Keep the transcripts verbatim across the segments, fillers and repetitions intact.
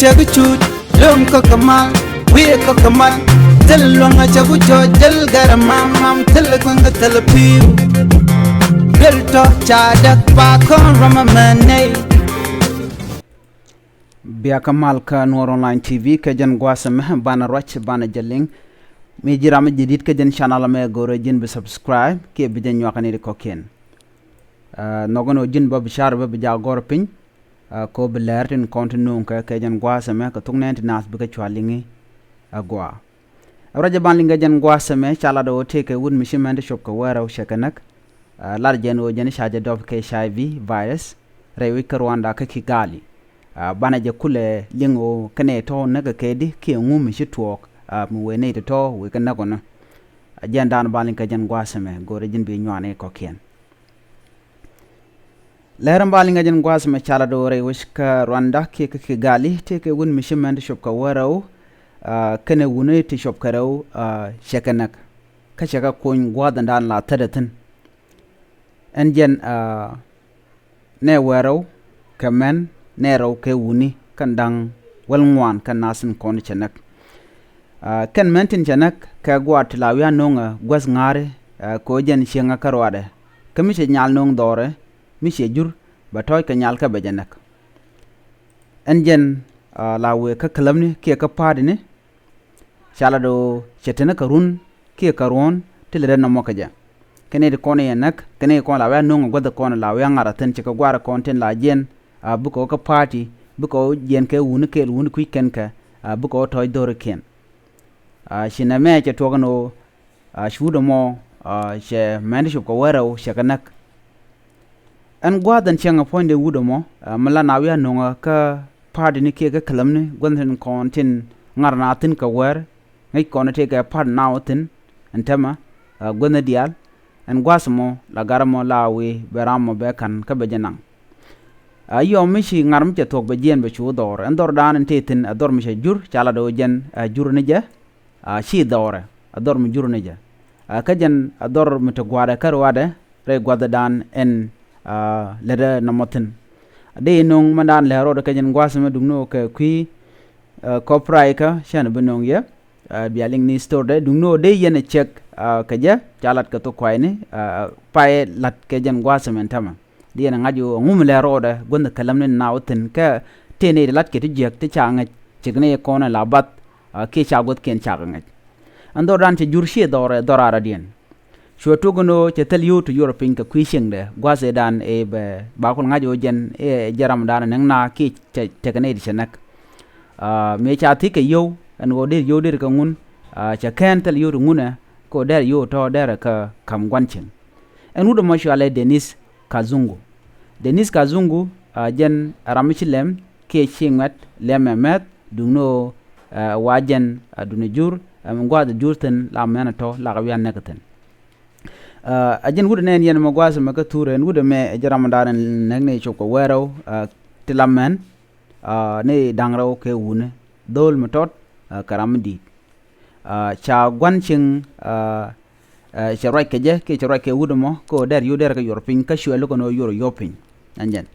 Tëk cuc luäŋ kä kɛ mal, wi̱i̱ kä kɛ mal. Thil luäŋ a cɛ ku cɔc, thil gɛr mam mam, thil kueŋ kä thil pi̱i̱u. Thil tɔ ca däk pa kɔn ram a mɛn nɛy. Bia kä mal kä Nuɔr Online T V kɛ jɛn gua̱a̱th ɛmɛ, banɛ ruac, banɛ jɛ liŋ. Mi ji̱ ram mi ji̱ di̱t kä jɛn channel ɛmɛ, go̱rɛ ji̱n bi subscribe kiɛ bi jɛ nyuak ni di kɔ̱kiɛn. Ɛ, nhɔk ɛn ɣöö ji̱n bä bi car bä bi jɛ gɔ̱r piny. Ɛ, kɛ ɣöö bi lɛr tin kɔn ti nööŋ kɛ kɛ jɛn gua̱a̱th ɛmɛ kɛ thok nɛɛni ti naath bikɛ cua liŋi. Ɛ, gua̱a̱. Ɛ, ruac ɛ ban liŋ kɛ jɛn gua̱a̱th ɛmɛ, ca lat ɣöö tëëkɛ wut mi ci mɛn ti cop kɛ wäl rɛw cɛ kɛ näk. Ɛ, lat jɛn ɣöö jɛn ca jɛ dɔp kɛ H I V virus rɛy wec kä Rwanda kä Kigali. Ɛ, banɛ jɛ kulɛ liŋ ɣöö kɛnɛ tɔ̱ näk kɛ kɛ di kiɛ ŋu mi ci tuɔɔk, ɛ, mi wëë nɛy ti tɔ̱ wëë kɛ näk ɣɔnɔ. Ɛ, jɛn dan ban liŋ kɛ jɛn gua̱a̱th ɛmɛ, go̱rɛ ji̱n bi nyuak ni kɔ̱kiɛn. Lɛr in ba liŋ ɛ jɛn gua̱a̱th mɛ ca lat ɣöö rɛy wec kä Rwanda kiɛ kä Kigali, tëëkɛ wut mi ci mɛn ti cop kɛ wäl rɛw, ɛ, kɛnɛ wuni ti cop kɛ rɛw, ɛ, cɛ kɛ näk. Kä cɛ kɛ kony gua̱a̱th in dan la thätdɛ thi̱n. Ɛn jɛn, ɛ, nɛ wäl rɛw kɛ mɛn, nɛ rɛw kɛ wuni, kɛn da̱ŋ wäl ŋuan kɛn naath tin kɔn cɛ näk. Ɛ, kɛn mɛn tin cɛ näk kɛ gua̱a̱th ti la wi̱i̱ a no̱o̱ŋɛ guäth ŋa̱a̱ri, ɛ, kɛ ɣöö jɛn cieŋɛ kä ruaadɛ. Kä mi cɛ nyal no̱o̱ŋ dhɔrɛ, mi cɛ jur, bɛ tɔ̱ɔ̱c kɛ nyal kä bɛ jɛ näk. Ɛn jɛn, ɛ, la wëë kä käläpni kiɛ kä pa̱a̱tini, ca lat ɣöö cɛ teni kɛ run kiɛ kɛ ruɔ̱n ti lɛ rɛn nɔmɔ kɛ jɛ. Kɛnɛ ti kɔn yɛ näk, kɛnɛ ti kɔn la wi̱i̱ a no̱o̱ŋ ɛ guäth kɔn la wi̱i̱ a ŋa̱r a thi̱n, cɛ kɛ gua̱a̱r kɔn tin la jiɛn, ɛ, bikɛ ɣöö kä pa̱a̱ti, bikɛ ɣöö jiɛn kɛ wuni kɛɛl wuni kui̱c kɛn kɛ, ɛ, bikɛ ɣöö tɔ̱ɔ̱c dho̱rikiɛn. Ɛ, ci nɛmɛ cɛ tuɔk ɛn ɣöö, ɛ, ci wut ɛmɔ, ɛ, cɛ mɛn ti cop kɛ wäl rɛw cɛ kɛ näk. Ɛn gua̱a̱th ɛn cieŋɛ puɔ̱nydɛ wut ɛmɔ, ɛ, mi la na wi̱i̱ a no̱o̱ŋɛ kä pa̱a̱tini kiɛ kä käläpni, guäth tin kɔn tin ŋa̱r naath thi̱n kɛ wäär, ŋäc kɔn tëëkɛ pa̱a̱t naath thi̱n, ɛn täämɛ, ɛ, guäthni diaal. Ɛn gua̱a̱th ɛmɔ la gat ɛmɔ la wi̱i̱ bɛ ram ɛmɔ bɛ ka̱n kä bɛ jɛ naŋ. Ɛ, yɔm mi ci ŋa̱r mi cɛ thuɔ̱k bɛ jiɛn bɛ cu dhɔr. Ɛn dhɔrdan ɛn tëë thi̱n ɛ dhɔr mi cɛ jur, ca lat ɣöö jɛn, ɛ, jur ni jɛ, ɛ, ci dhɔrɛ, ɛ dhɔr mi jur ni jɛ. Ɛ, kä jɛn ɛ dhɔr mi te gua̱a̱dɛ kä ruaadɛ rɛy gua̱thdan ɛn, ɛ, lätdɛ nɔmɔ thi̱n. Dee no̱o̱ŋ mɛn dan lɛ ro̱dɛ kɛ jɛn gua̱a̱th mɛ duŋni ɣöö kɛ kui̱, ɛ, copyright kä cɛn bi no̱o̱ŋ yɛ. Ɛ, bia liŋ ni story dɛ duŋni ɣöö dee yɛn ɛ cɛk, ɛ, kɛ jɛ ca lat kɛ thok kuayni, ɛ, pay lat kɛ jɛn gua̱a̱th mɛn täämɛ. Dee yɛn ɛ ŋa̱c ɣöö ŋu mi lɛ ro̱dɛ guäth käläpni naath thi̱n kɛ tëë nɛy ti lat kɛ ti jiäk ti ca ŋäc, cik ni kɔn ɛ la bath, ɛ, kiɛ ca guäthkiɛn ca kɛ ŋäc. Ɛn dhɔrdan cɛ jur, ci dhɔrɛ dhɔr aradiɛn. Cuɛ tok ɛn ɣöö cɛ thil yio̱w ti yuɔr piny kɛ kui̱ cieŋdɛ, gua̱a̱th ëëdan ëë bɛ ba kul ŋa̱c ɣöö jɛn ëë jɛ ramdan ɛ näk naath kiɛ cɛ tekɛ nɛy ti cɛ näk. Ɛ, mëë ca thi̱kɛ yio̱w ɛn ɣöö deri yio̱w deri kɛ ŋun, ɛ, cɛ kɛn thil yio̱w ti ŋunɛ kɛ ɣöö deri yio̱w tɔ̱ deri kɛ ka̱m gua̱n cieŋ. Ɛn wut ɛmɔ cɔalɛ Denis Kazungu. Denis Kazungu, ɛ, jɛn ɛ ram mi ci lɛm kiɛ ci ŋuɛ̈t, lɛmɛ mɛth duŋni ɣöö, ɛ, wa jɛn, ɛ, duŋni jur, ɛ, mi gua̱a̱th jur thi̱n la mɛn ɛ tɔ̱ la kɛ wi̱i̱ a näk thi̱n. Ɛ, ɛ jɛn wut ɛnɛ ɛn yɛn ɛmɛ gua̱a̱th ɛmɛ kä thurɛ, ɛn wut ɛmɛ ɛ jɛn ramdan ɛ näk ni cop kɛ wäl rɛw, ɛ, ti la mɛn, ɛ, ni da̱ŋ rɛw kɛ wuni, dho̱o̱l mi tɔt, ɛ, kɛ ram mi di̱i̱t. Ɛ, ca gua̱n cieŋ, ɛ, ɛ, cɛ ruac kɛ jɛ kiɛ cɛ ruac kɛ wut ɛmɔ kɛ ɣöö deri yio̱w deri kɛ yuɔr piny kä cuɛ lo̱k ɛn ɣöö yuɔr yio̱w piny. Ɛn jɛn.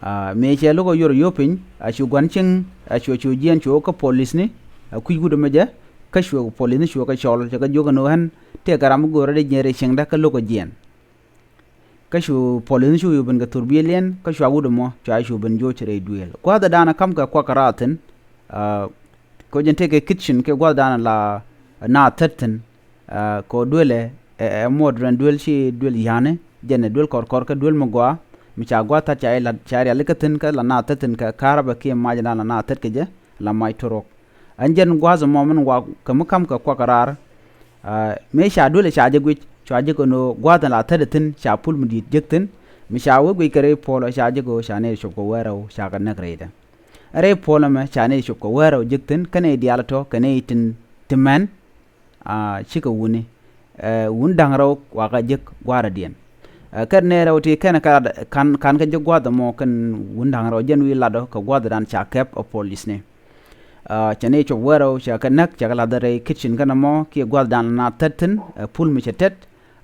Ɛ, mëë cɛ lo̱k ɛ yuɔr yio̱w piny, ɛ, cu gua̱n cieŋ, ɛ, cuɛ cu jiɛɛn cu wä kä polithni, ɛ, kui̱c wut ɛmɛ jɛ, kä cuɛ polithni cuɛ kɛ cɔl, cɛ kɛ jiök ɛn ɣöö ɣän tëëkɛ ram mi göörä dee jiɛɛn rɛy cieŋdä kä lo̱k ɛ jiɛɛn. Kä cu polithni cu yio̱w ben kɛ thurbiɛliɛn, kä cua wut ɛmɔ cua cu ben joc rɛy duëël. Gua̱a̱thdan ɛ ka̱mkɛ kuak kɛ raar thi̱n, ɛ, kɛ ɣöö jɛn tëëkɛ kitchen kiɛ gua̱a̱thdan ɛ la naath thät thi̱n. Ɛ, kɛ ɣöö duëlɛ, ɛ, ɛ, ɛ muɔɔr duël ci duël ya̱a̱ni, jɛn ɛ duël kɔrkɔr kä duël mi gɔaa, mi ca gua̱a̱th thät ca jɛ la̱t, ca jɛ rialikä thi̱n kä la naath thät thi̱n kɛ ka̱rabä kiɛ macdan la naath thät kɛ jɛ, la mac torok. Ɛn jɛn gua̱a̱th ɛmɔ min wa kɛ mi ka̱mkɛ kuak kɛ raar. Ɛ, mëë ca duëlɛ ca jɛ guic, cua jɛ kɛ no̱o̱ŋ gua̱a̱th in la thät thi̱n ca pul mi di̱i̱t jek thi̱n, mi ca wä guic kɛ rɛy puɔl ɔ ca jɛ kɛ ɣöö ca nɛy cop kɛ wäl rɛw ca kɛ näk rɛydɛ. Rɛy puɔl ɛmɛ ca nɛy cop kɛ wäl rɛw jek thi̱n, kä nɛy diaal tɔ̱ kɛ nɛy tin ti mɛn, aa, cikɛ wuni, ɛ, wun da̱ŋ rɛw wakä jek gua̱a̱r adiɛn. Ɛ, kɛn nɛy rɛw ti kɛn kɛ lat, kan, kan kɛ jek gua̱a̱th ɛmɔ kɛn wun da̱ŋ rɛw jɛn wi̱i̱ latdɔ kɛ gua̱a̱thdan ca kɛp ɛ polithni. Aa, cɛ nɛy cop wäl rɛw cɛ kɛ näk, cɛ kɛ la̱th rɛy kitchen kɛn ɛmɔ kiɛ gua̱a̱thdan la naath thät thi̱n, ɛ, pul mi cɛ tɛt,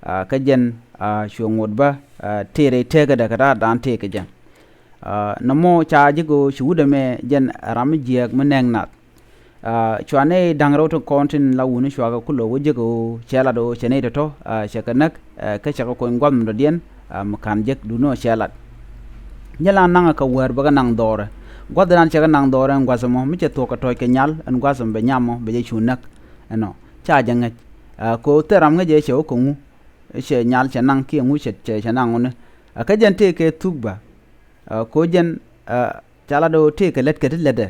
aa, kä jɛn, aa, cuɛ ŋot bä, aa, tëë rɛy tëkädɛ kɛ raardan tëë kɛ jɛ. Nɔmɔ ca jek ɣöö ci wut ɛmɛ jɛn ram mi jiääk mi nɛɛk nath. Cua nɛy da̱ŋ rɛw tin kɔn tin la wuni cua kɛ kulɛ wä jek ɣöö cɛ lat ɣöö cɛ nɛy tɔ̱tɔ̱ cɛ kɛ näk, kä cɛ kɛ kony gua̱th mi dɔ̱diɛn mi ka̱n jek duundɛ ɣöö cɛ lat. Nyɛ la naŋ kɛ wäär bɛ kɛ naŋ dhɔrɛ. Gua̱thdan cɛ kɛ naŋ dhɔrɛ ɛn gua̱th ɛmɔ mi cɛ thuɔ̱k kɛ tɔ̱ɔ̱c kɛ nyal ɛn gua̱th ɛmɔ bɛ nyam mɔ bɛ jɛ cu näk. Ɛnɔ ca jɛ ŋäc. Kɛ ɣöö thil ram ŋäc ɛ cɛ wä kɛ ŋu, cɛ nyal cɛ naŋ kiɛ ŋu cɛ cɛ naŋ ŋuni. Kä jɛn tëëkɛ thuk bä. Kɛ ɣöö jɛn ca lat ɣöö tëëkɛ lätkɛ ti lätdɛ.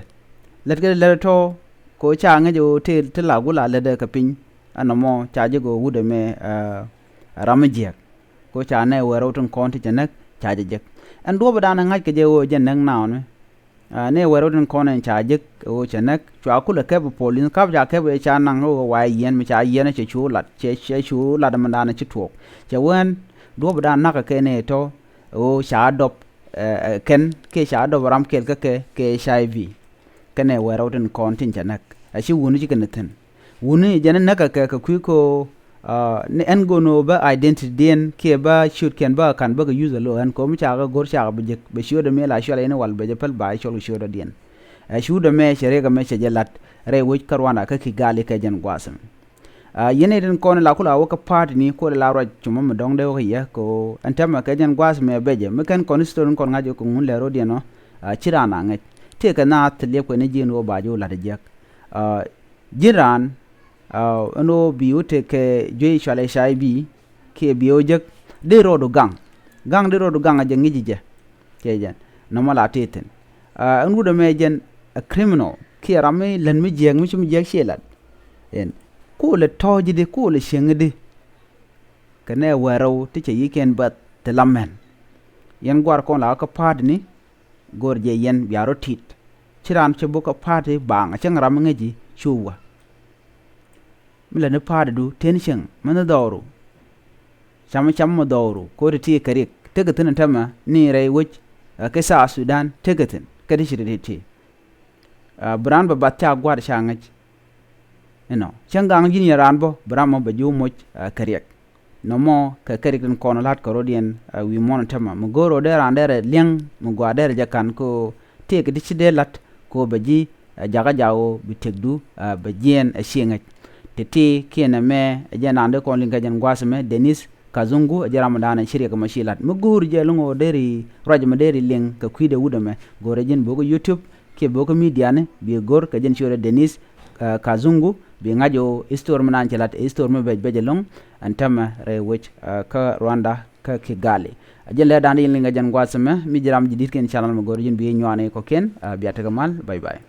Lätkɛ ti lätdɛ tɔ̱ kɛ ɣöö ca ŋäc ɣöö tëë ti la gula lätdɛ kɛ piny. Ɛnɔmɔ ca jek ɣöö wut ɛmɛ ram mi jiääk. Kɛ ɣöö ca nɛy wäär rɛw tin kɔn ti cɛ näk ca jɛ jek. Ɛn duɔ̱ɔ̱pdan ɛ ŋa̱ckɛ jɛ ɣöö jɛn näk naawni. Nɛy wäär rɛw tin kɔn ɛn ca jek ɣöö cɛ näk cua kulɛ kɛp ɛ polith kap ca kɛp ɛ ca naŋ ɣöö wa yiɛn mi ca yiɛn cɛ cu lat cɛ cɛ cu lat ɛmɛndan ci tuɔɔk. Cɛ wee ɛn duɔ̱ɔ̱pdan na̱k kɛ kɛ nɛy tɔ̱ ɣöö ca dɔp kɛn kiɛ ca dɔp ram kɛl kä kɛ kɛ H I V. Kɛnɛ wäär rɛw tin kɔn tin cɛ näk a ci wuni ci kɛn thi̱n. Wuni jɛn näk kɛ kɛ kɛ kui̱ ko ni ɛn go̱n ɣöö bä identity diɛn kiɛ bä ciötkiɛn bä ka̱n bä kɛ use alo ɛn ko̱mi cakɛ go̱r cakɛ bi jek bɛ ciötdɛ mi la cual yɛn wal bɛ jɛ päl ba cɔl kɛ ciötdɛ diɛn. Ɛ ciötdɛ mɛ cɛ riɛk ɛmɛ cɛ jɛ la̱t rɛy wec kä Rwanda kä Kigali kɛ jɛn gua̱a̱th ɛmɛ. Yɛn itin kɔn la kula wä kä party ni kɔn la ruac cuma mi dɔŋ dee wä kä yɛ ko ɛn tɛmɛ kɛ jɛn gua̱a̱th mɛ bɛcɛ mi kɛn kɔn history kɔn ŋa̱c kɛ ŋun lɛ rodiɛn ɔ. Ci raan a ŋäc tëëkɛ na thil liɛp kɛ ni ji̱n wä ba ji̱ wä la̱t jiäk. Ji̱n raan ɛn wä bi wä tëëkɛ juey cual ɛ ca i̱ bi kiɛ bi wä jek dee rɔɔdu gaŋ. Gaŋ dee rɔɔdu gaŋ a jɛ ŋi̱c jɛ. Cɛ jɛn nɔmɔ la tëë thi̱n. Ɛn wut ɛmɛ jɛn a criminal kiɛ ram mi lät mi jiɛk mi ci mi jiɛk ciɛ lat. Ɛn kuɔlɛ tɔ̱ɔ̱c di kuɔlɛ cieŋ di. Kɛ nɛ wɛrɛw ti cɛ yikiɛn bäth ti la mɛn. Yɛn guar kɔn la kä pa̱a̱tni. Go̱r jɛ yɛn bia rɔ tit ci raan cɛ bok kä pa̱a̱ti baaŋ a cäŋ ram mi ŋäci cu wä. Mi lät ni pa̱a̱tidu tën cieŋ mi ni dhɔru. Cam cam mi dhɔru ko̱ ti ti kɛ rik tekɛ thi̱n tämɛ ni rɛy wec. Kɛ South Sudan tekɛ thi̱n kɛ ti ci ti ti. Bi raan bɛ bath ca gua̱a̱r ca ŋäc. Inɔ cäŋ gaŋ ji̱n yɛn raan bä bi ram mɔ bɛ ji̱ wä moc kɛ riɛk. Nɔmɔ kɛ kɛ rik tin kɔn la̱t kɛ rɔ̱diɛn wi̱i̱ muɔ̱n tämɛ mi go̱o̱r rɔ dee raan derɛ liɛŋ mi gɔaa derɛ jɛ ka̱n ko tëëk ti ci dee la̱t ko bɛ ji̱ jakä jaw bi tëkdu bɛ jiɛɛn ɛ cieŋ ŋäc. Ti ti kiɛn ɛmɛ ɛ jɛn raan dee kɔn liŋ kɛ jɛn gua̱a̱th ɛmɛ Denise Kazungu ɛ jɛn ram mi da̱a̱n ɛ ci riɛk ɛmɔ ci la̱t mi go̱o̱r jɛ lo̱ŋ ɔ deri ruac ɛmɛ deri liŋ kɛ kui̱dɛ wut ɛmɛ go̱o̱r ɛ ji̱n bo̱o̱k YouTube kiɛ bo̱o̱k midiani bi go̱r kɛ jɛn ciötdɛ Denise Kazungu bi ŋa̱c ɣöö history mi naan cɛ la̱t history mi bɛc bɛc ɛlɔ̱ŋ. Ɛn tämɛ rɛy wec kä Rwanda kä Kigali. A jɛn lɛ da̱a̱n di yin liŋ kɛ jɛn gua̱a̱th ɛmɛ mi ji̱ ram ji̱ di̱t kiɛn channel mi go̱r ji̱n bi nyuani kɔ̱kiɛn. Bia tekɛ mal bye bye.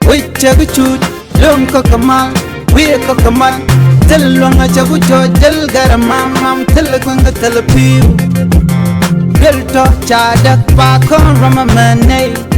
Wi̱c cɛ bi cuc lo̱ŋ kä kɛ mal wi̱i̱ kä kɛ mal. Thil luäŋ a cɛ bi cuc thil gɛr mam mam thil kueŋ kä thil pi̱i̱u. Thil tɔ ca däk pa kɔn ram a mɛ nɛy.